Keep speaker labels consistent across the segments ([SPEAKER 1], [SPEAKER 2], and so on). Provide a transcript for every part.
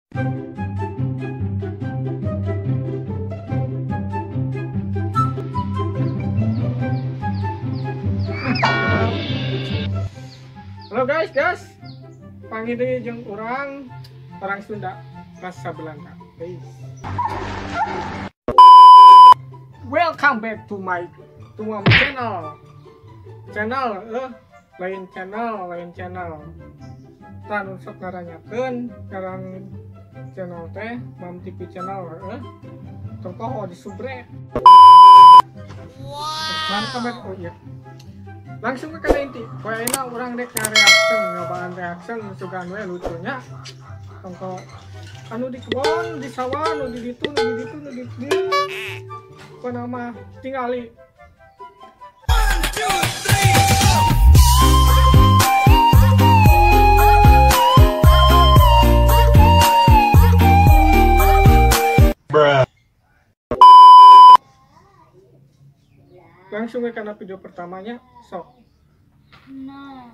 [SPEAKER 1] Halo guys, guys. Panggil deui jeung urang orang Sunda rasa Belanda. Guys. Welcome back to my channel. Channel lain channel, lain channel. Tah nu sok ngaranyakeun ngaran channel teh Mam TV channel heeh. Tong poho di subre. Wow. Welcome back, oh iya. Langsung ke kana inti. Poe ayeuna urang dek reaction, nyobaan reaction sugan we lucunya. Tongko anu di kebon, di sawah, nu di ditu, nu di ditu, nu di dieu. Pokona mah tingali.
[SPEAKER 2] 1, 2, 3,
[SPEAKER 3] Bruh.
[SPEAKER 1] Langsung ke kana video pertamanya, sok.
[SPEAKER 4] Nah.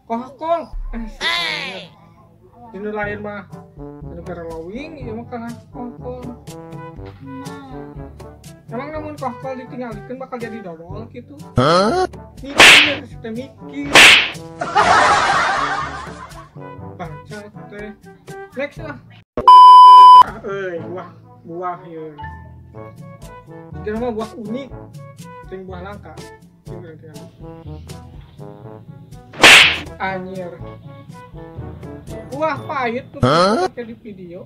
[SPEAKER 1] Kohkol. Dinu lain mah anu karalawing ieu mah kana kohkol.
[SPEAKER 4] Nah.
[SPEAKER 1] Emang namun kohkol ditinggalikeun bakal jadi dodol gitu.
[SPEAKER 3] Hah?
[SPEAKER 1] Mikir, teh mikir. Baca teh. Next lah. Ah, euy, buah buah ieu. Jadi mah buah unik, ting buah langka. Tinggal tinggal. Anjir. Buah pahit tuh pakai di video.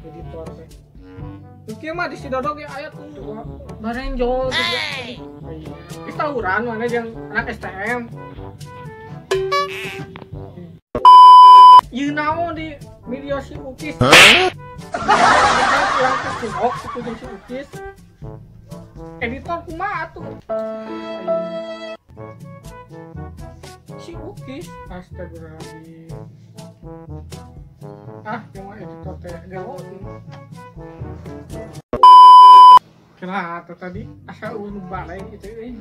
[SPEAKER 1] Editor teh. Tuh kieu mah di Sidodog ya aya tuh barenjol tuh. Geus tawuran mana jeung anak STM. Ieu naon di video si Ukis. Urang kecilok kitu jeung si Ukis. Editor kumaha atuh? Si Ukis, astagfirullahaladzim. Ah, yang mah editor teh gelo. Kenapa tadi asa nu balai gitu euy.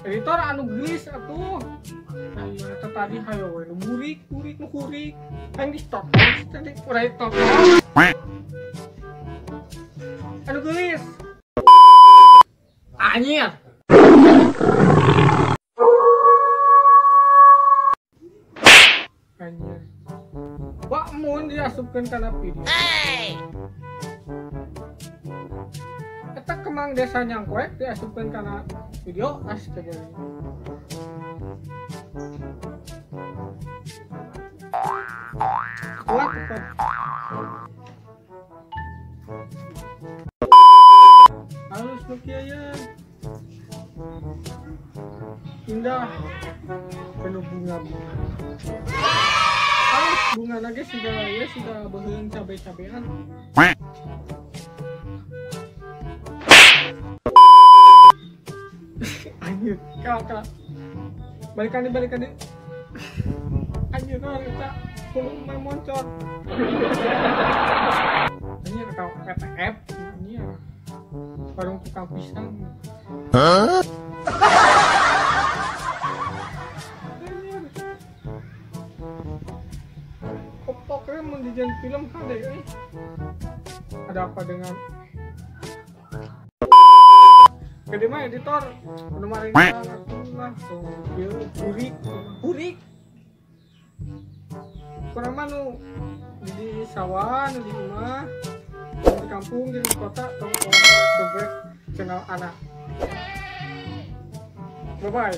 [SPEAKER 1] Editor anu geulis atuh. Ayo eta tadi hayo we nu burik, burik nu hurik. Hayang di stop tadi urang stop. Anu geulis. Anjir. Anjir. Wah, mun diasupkeun kana video. Eta kemang desa nyangkoek diasupkeun kana video, astaga. Kuat kuat. Halus nu kieu ya. Indah penuh bunga-bunga. Halus bunga lagi sudah ya sudah beuheung cabe-cabean. Anjir, kala. Balikan di, balikan di. Anjir, naon eta? Kulo mah moncor. Anjir atau PTF, anjir. Warung tukang pisang.
[SPEAKER 3] Hah?
[SPEAKER 1] Anjir. Kopoknya mun dijieun film hade euy. Ada apa dengan Gede mah editor, udah maring lah, tuh, hurik, hurik. Kurang mah nu di sawah, nu di rumah, di kampung, di kota, tong subscribe channel anak. Bye bye.